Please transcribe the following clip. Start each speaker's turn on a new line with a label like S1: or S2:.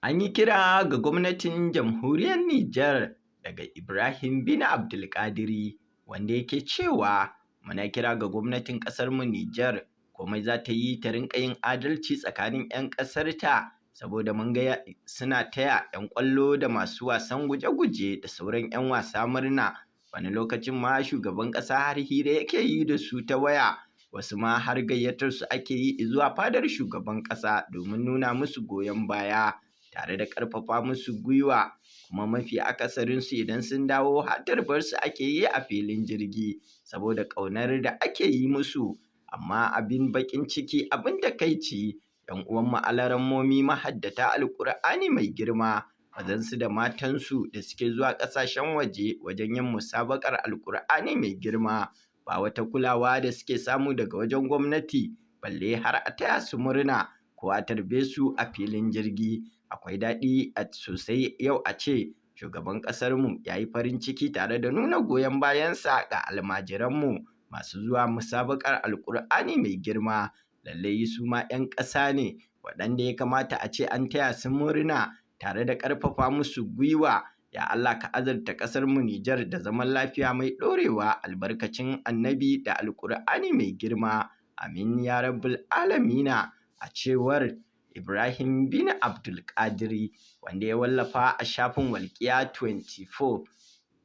S1: An yi kira ga gwamnatin jamhuriyar Nijar daga Ibrahim bin Abdulkadiri, wanda yake cewa muna kira ga gwamnatin ƙasarmu Nijar, komai za ta yi ta rinƙa yin adalci tsakanin 'yan ƙasarta, saboda mun ga suna taya 'yan ƙwallo da masu wasan guje-guje da sauran 'yan wasa murna. Wani lokacin ma shugaban ƙasa har hira yake yi da su ta waya, wasu ma har gayyatar su ake yi zuwa fadar shugaban ƙasa domin nuna musu goyon baya tare da ƙarfafa musu gwiwa. Kuma mafi akasarinsu idan sun dawo har tarbar su ake yi a filin jirgi saboda ƙaunar da ake yi musu. Amma abin baƙin ciki, abin takaici, 'yan uwanmu alarammomi mahaddata Alƙur'ani mai girma, mazansu da matansu da suke zuwa ƙasashen waje wajen yin musabaƙar Alƙur'ani mai girma, ba wata kulawa da suke samu daga wajen gwamnati, balle har a taya su murna ko a tarbe su a filin jirgi. Akwai daɗi sosai yau a ce shugaban ƙasarmu ya yi farin ciki tare da nuna goyon bayansa ga almajiranmu masu zuwa musabaƙar Alƙur'ani mai girma. Lallai su ma 'yan ƙasa ne waɗanda ya kamata a ce an taya su murna tare da ƙarfafa musu gwiwa. Ya Allah, ka azurta ƙasarmu Nijar da zaman lafiya mai ɗorewa, albarkacin Annabi da Alƙur'ani mai girma. Amin ya rabbul alamina. A cewar Ibrahim bin Abdulkadiri, wanda ya wallafa a shafin Walƙiya 24.